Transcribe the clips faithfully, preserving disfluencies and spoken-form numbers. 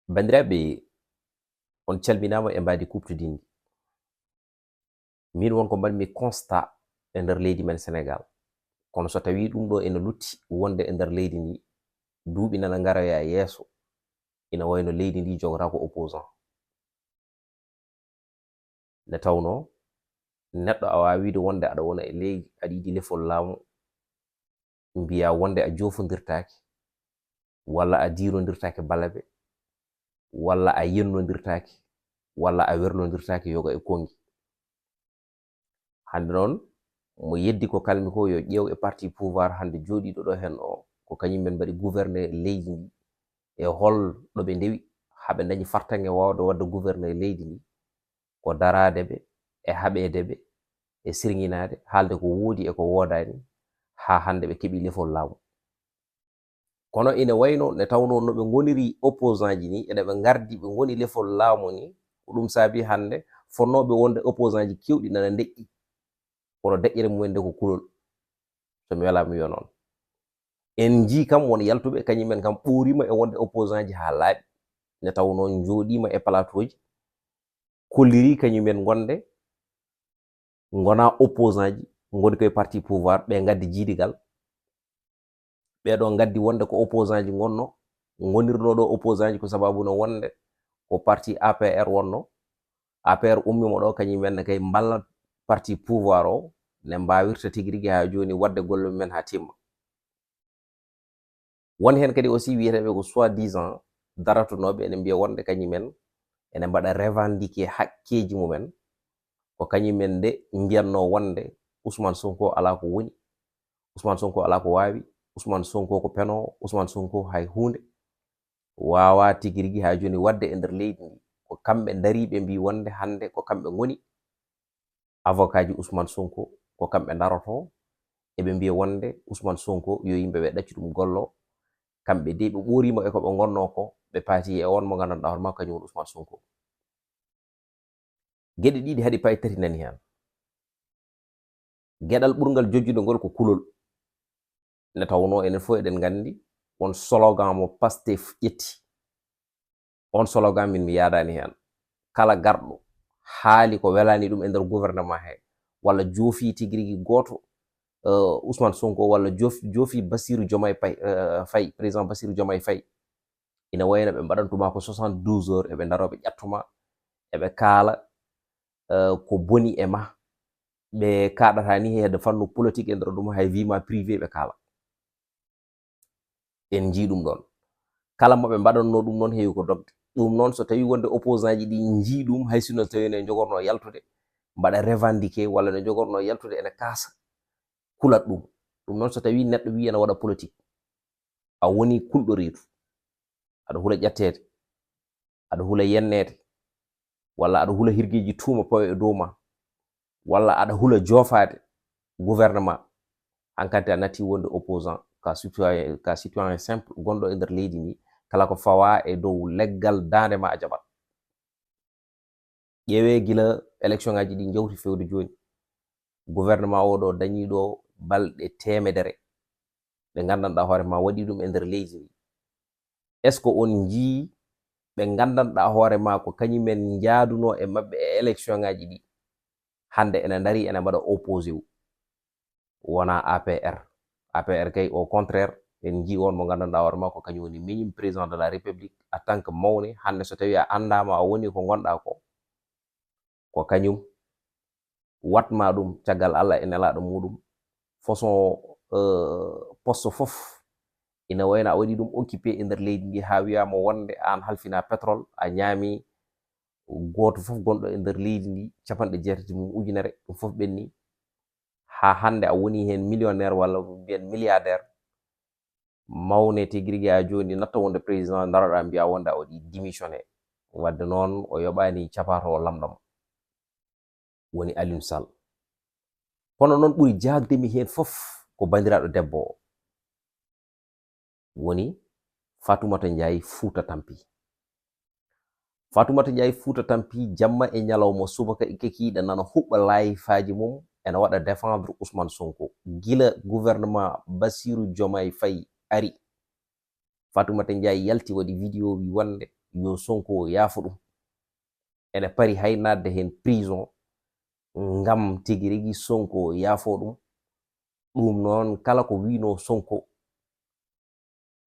Banndiraaɓe, on calminaama e mbaadi kuuɓtodinndi. Miin won ko mbaɗmi constat e nder leydi men Senegaal. Kono so tawii ɗum ɗo ene lutti wonde e nder leydi ndi, duuɓi nana ngaroya yeeso, ina wayno leydi ndi jogata ko opposant. Nde tawnoo neɗɗo a waawaa wiide wonde aɗa wona e leydi, aɗa yiɗi lefol laamu, mbiyaa wonde a joofondirtaake, walla a diirondirtaake balabe, walla a yennondirtaake, walla a werlondirtaake yoga e konngi. Hannde noon, mo yeddi ko kalmi ko yo ƴeew e parti pouvoir hannde jooɗiiɗo ɗo heen o, ko kañum men mbaɗi gouverneur leydi ndi, e hol ɗo ɓe ndewi haa ɓe ndañi fartaŋŋe waawde waɗde gouverneur leydi ndi, ko daraade ɓe, e haɓeede ɓe, e sirŋinaade, haalde ko woodi e ko woodaani, haa hannde ɓe keɓi lefol laamu. Kono ina wayno nde tawnoo no ɓe ngoniri opposant ji ni, eɗe ɓe ngardi, ɓe ngoni lefol laamu ni, ko ɗum saabi hannde fotnooɓe wonde opposant ji keewɗi nana ndeƴƴi. Kono deƴƴere mumen nde ko kulol. So mi welaama mi wiya noon. En njii kam won yaltuɓe, kañum en kam ɓooriima e wonde opposant ji haa laaɓi. Nde tawnoo njooɗiima e plateau ji, kolliri kañum en wonde ngona opposant ji, ngoni koye parti pouvoir, ɓe ngaddi jiidigal. Ɓee ɗo ngaddi wonde ko opposant ji ngonno, ngonirno ɗo opposant ji ko sababu no wonde ko parti A P R wonno. A P R ummiima ɗo kañum en ne kay mballa parti pouvoir o, ne mbaawirta tigi rigi haa jooni waɗde golle mumen haa timma. Won heen kadi aussi wiyeteeɓe ko soi-disant daratonooɓe ene mbiya wonde kañum en ene mbaɗa revendiquer hakkeeji mumen. Ko kañum en nde mbiyatnoo wonde Ousmane Sonko alaa ko woni, Ousmane Sonko alaa ko waawi, Ousmane Sonko ko penoowo, Ousmane Sonko hay huunde waawaa tigi rigi haa jooni waɗde e nder leydi ndi. Ko kamɓe ndariiɓe mbii wonde hannde ko kamɓe ngoni avocat ji Ousmane Sonko, ko kamɓe ndaroto, eɓe mbiya wonde Ousmane Sonko yo yimɓe ɓe ɗaccu ɗum gollo, kamɓe de ɓe ɓooriima e ko ɓe ngonnoo ko, ɓe paati e on mo nganndanɗaa hoore maa kañum woni Ousmane Sonko. Geɗe ɗiɗi haɗi payi tati nani heen. Geɗal ɓurngal jojjude ngol ko kulol. Nde tawnoo enen fof eɗen nganndi won slogan mo Pastef ƴetti. On slogan min mi yaadaani heen. Kala garɗo haali ko welaani ɗum e nder gouvernement he, walla joofi tigi rigi gooto, eh, Ousmane Sonko, walla joof-, joofi Bassirou Diomaye Pay-, eh, Faye, président Bassirou Diomaye Faye. Ina wayno ɓe mbaɗantuma ko soixante-douze heures, eɓe ndaro ɓe ƴattuma, eɓe kaala, eh, ko boni e ma. Ɓe kaaɗata ni hedde fannu politique e nder ɗum, hay vie ma privé ɓe kaala. En njii ɗum ɗoon. Kala mo ɓe mbaɗannoo ɗum noon heewi ko dogde. Ɗum noon so tawii wonde opposant ji ɗi njii ɗum, hay sinno so tawii ne njogornoo yaltude, mbaɗa revendiquer walla ne njogornoo yaltude ene kaasa, kulat ɗum. Ɗum noon so tawii neɗɗo wii ene waɗa politique, a woni kulɗo reedu, aɗa hula ƴetteede, aɗa hula yenneede, walla aɗa hula hirgeeji tuuma pawe e dow ma, walla aɗa hula joofaade gouvernement, hankadi a natti wonde opposant, ka citoyen, ka citoyen simple gonɗo e nder leydi ndi, kala ko fawa e dow leggal daande ma a jaɓat. Ƴeewee gila élection ngaji ɗi njawti fewde jooni, gouvernement o ɗo dañii ɗo balɗe teemedere, ɓe nganndanɗaa hoore ma waɗi ɗum e nder leydi ndi. Est-ce que on njii ɓe nganndanɗaa hoore ma ko kañum en njaadunoo e maɓɓe e élection ngaji ɗi? Hannde ene ndari ene mbaɗa opposé wu. Wona A P R. A P R kay, au contraire, en njii on mo nganndanɗaa hoore ma ko kañum woni miñum président de la République en tant que mawni. Hannde so tawii a anndaama a woni ko ngonɗaa ko, ko kañum watma ɗum caggal Allah e nelaaɗo muɗum. Façon, euh, poste fof ina wayno a waɗi ɗum occupé e nder leydi ndi haa wiyaama wonde aan halfina pétrole, a ñaami gooto fof gonɗo e nder leydi ndi capanɗe jeetati mum ujunere, ɗum fof ɓenni. Haa hannde a woni heen millionnaire walla mbiyen milliardaire, mawne tigi rigi haa jooni natta wonde président, ndaroɗaa mbiyaa wonde a waɗi démissionné. Wadde noon o yoɓaani capaato o lamɗam, woni Aliou Sall. Kono noon ɓuri jaagde mi heen fof ko banndiraaɗo debbo o, woni Fatoumata Ndiaye Fouta Tampi. Fatoumata Ndiaye Fouta Tampi, jamma e ñalawma, subaka e kikiiɗe nana huɓɓa laayifaaji mum, ena waɗa défendre Ousmane Sonko. Gila gouvernement Bassirou Diomaye Faye ari, Fatoumata Ndiaye yalti waɗi vidéo wi wonde yo Sonko yaafo ɗum. Ene pari hay naatde heen prison ngam tigi rigi Sonko yaafo ɗum. Ɗum noon, kala ko wiinoo Sonko,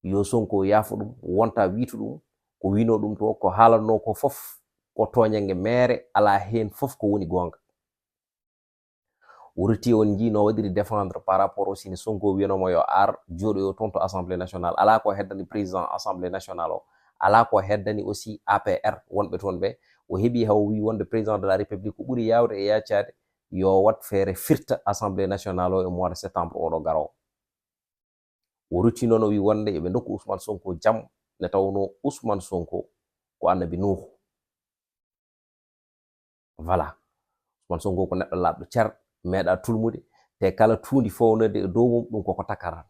yo Sonko yaafo ɗum, wonta wiitu ɗum, ko wiinoo ɗum to, ko haalatnoo ko fof ko tooñannge meere, alaa heen fof ko woni goonga. O rutti, on njii no waɗiri défendre par rapport aussi ne Sonko wiyanooma yo ar jooɗoyo toon to Assemblée nationale. Alaa ko heddani président Assemblée nationale o, alaa ko heddani aussi A P R wonɓe toon ɓe. O heɓi haw wi wonde président de la République ko ɓuri yaawde e yaccaade yo waɗ feere firta Assemblée nationale o e mois de septembre oɗo garoowo. O rutti noon o wi wonde yo ɓe ndokku Ousmane Sonko jam, nde tawnoo Ousmane Sonko ko annabi Nuuhu. Voilà. Ousmane Sonko ko neɗɗo laaɓɗo cer, meeɗa tulmude, te kala tuundi fownode e dow mum, ɗum koko takkaran.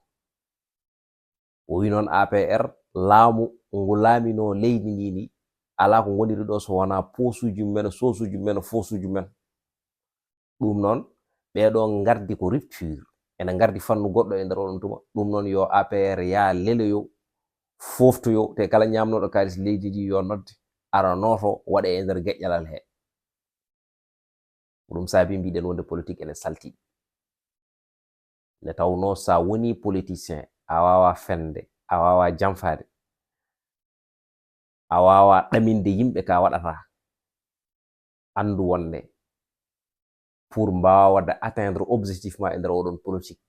O wi noon A P R, laamu ngu laaminoo leydi ndi ni, alaa ko ngoniri ɗo so wonaa poosuuji mumen, soosuuji mumen, foosuuji mumen. Ɗum noon, ɓeeɗo ngardi ko rupture, ene ngardi fannu goɗɗo e nder oɗon tuma. Ɗum noon, yo A P R yaa leloyo, fooftoyo, te kala ñaamnooɗo kaalis leydi ndi yo nodde, ara nooto, waɗe e nder geƴƴalal he. Ko ɗum saabi mbiɗen wonde politique ene salti. Nde tawnoo so a wonii politicien, a waawaa fende, a waawaa janfaade, a waawaa ɗaminde yimɓe ka waɗata. Anndu wonde pour mbaawa waɗde atteindre objectif ma e nder oɗon politique,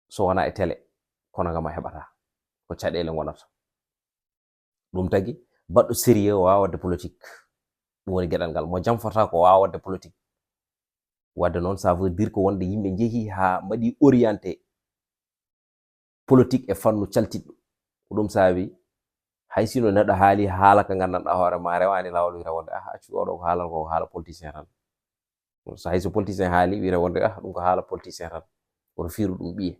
so wonaa e télé, kono ngam a heɓata, ko caɗeele ngonata. Ɗum tagi, baɗɗo sérieux o waawaa waɗde politique. Ɗum woni geɗal ngal. Mo janfata ko waawaa waɗde politique. Waɗde noon, ça veut dire ko wonde yimɓe njehii haa mbaɗi orienté politique e fannu caltiɗɗo. Ko ɗum saabi, hay sino neɗɗo haali haala ka nganndanɗaa hoore ma rewaani laawol, wiyata wonde, "Ah, accu oɗo ko haalal ko, ko haala politicien tan." So hay so politicien haali, wiyata wonde, "Ah, ɗum ko haala politicien tan." Woto fiiru ɗum ɓiye.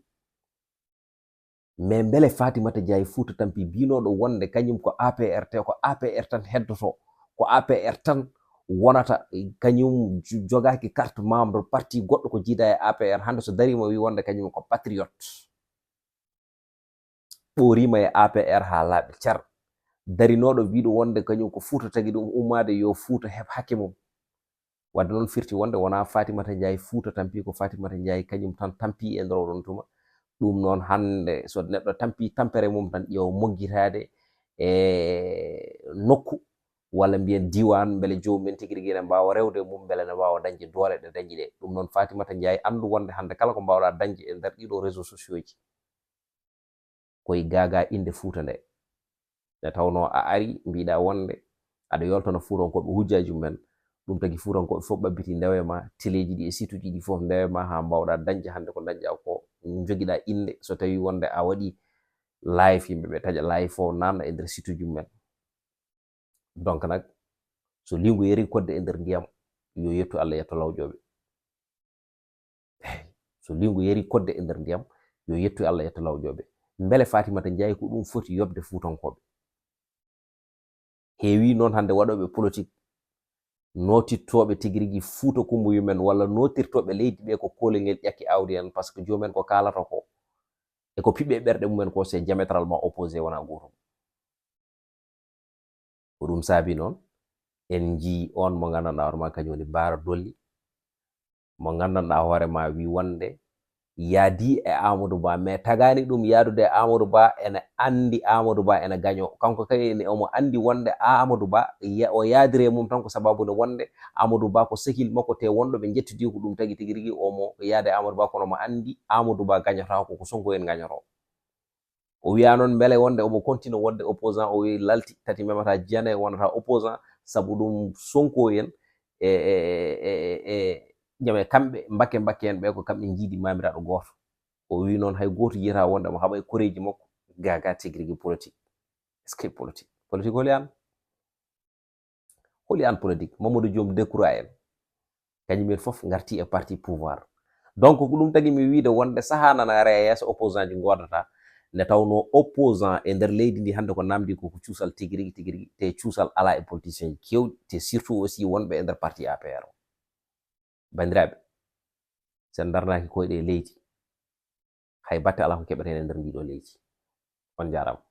Mais mbele Fatimata Ndiaye Fouta Tampi biinooɗo wonde kañum ko A P R, te ko A P R tan heddoto, ko A P R tan wonata, kañum jo-, jogaaki carte membre parti goɗɗo ko jiida e A P R, hannde so dariima wi wonde kañum ko patriote, ɓooriima e A P R haa laaɓi cer, darinooɗo wiiɗo wonde kañum ko Fuuta tagi ɗum ummaade, yo Fuuta heɓ hakke mum. Waɗde noon firti wonde wonaa Fatimata Ndiaye Fuuta Tampi, ko Fatimata Ndiaye kañum tan tampi e nder oɗon tuma. Ɗum noon hannde so neɗɗo tampi tampere mum tan ƴeewa moggitaade e nokku walla mbiyen diiwaan, mbele joomum en tigi rigi ene mbaawa rewde e mum, mbele ene waawa dañde doole ɗe dañi ɗe. Ɗum noon Fatimata Ndiaye anndu wonde hannde kala ko mbaawɗaa dañde e nder ɗiɗo réseaux sociaux ji, koye gaagaa innde Fuuta nde. Nde tawnoo a ari mbiɗa wonde aɗa yoltana Fuutankooɓe hujjaaji mumen, ɗum tagi Fuutankooɓe fof ɓabbiti ndewe ma, teleeji ɗi e site uji ɗi fof ndewe ma haa mbaawɗaa dañde hannde ko dañɗaa ko, njogiɗaa innde, so tawii wonde a waɗi live yimɓe ɓe taƴa live o naamna e nder site uji mumen. Donc nag, so liingu yari kodde e nder ndiyam, yo yettu Allah, yetto lawƴooɓe. Eey, so liingu yari kodde e nder ndiyam, yo yettu Allah, yetto lawƴooɓe. Mbele Fatimata Ndiaye ko ɗum foti yoɓde Fuutankooɓe? Heewii noon hannde waɗooɓe politique, nootittooɓe tigi rigi Fuuta Kummbuyu men, walla nootirtooɓe leydi ɓe ko koolel ngel ƴakki aawdi en, par ce que joomumen ko kaalata ko, e ko piɓɓe e ɓerɗe mumen ko, c'est diamétralement opposé, wonaa gootum. Ko ɗum saabi noon, en njii oon mo nganndanɗaa hoore ma kañum woni Bara Dolly, mo nganndanɗaa hoore ma wi wonde yaadi e Amadou Ba, mais tagaani ɗum yaadude e Amadou Ba, ene anndi Amadou Ba ene gaño. Kanko kay ene omo anndi wonde Amadou Ba, ya-, o yaadiri e mum tan ko sababu nde wonde Amadou Ba ko sehil makko, te wonɗo ɓe njettidi ko ɗum tagi tigi rigi omo yaade Amadou Ba, kono omo anndi Amadou Ba gañotaako, ko Sonko en gañoto. O wiya noon mbele wonde omo continue wonde opposant, o wi lalti tati memata jiyane wonata opposant, sabu ɗum Sonko en e, e, e, e, e, jam e kamɓe mbakke mbakke en ɓe ko kamɓe njiidi mamiraaɗo gooto. O wi noon hay gooto yiyata wonde omo haɓa e koreeji makko, gaga tigi rigi politique. Est-ce que politique? Politique holi aan? Holi aan politique? Mamadou Diom Decroix en, kañum en fof ngarti e parti pouvoir. Donc ko ɗum tagi mi wiide wonde sahaa nana ara e yeeso opposant ji ngoodata, nde tawnoo opposant e nder leydi ndi hannde ko namdi ko, ko cuusal tigi rigi, tigi rigi, te cuusal alaa e politicien ji keewɗi, te surtout aussi wonɓe e nder parti A P R o. Banndiraaɓe, so en darnaaki koyɗe e leydi, hay batte alaa ko keɓeten e nder ndii ɗoo leydi. On njaaraama.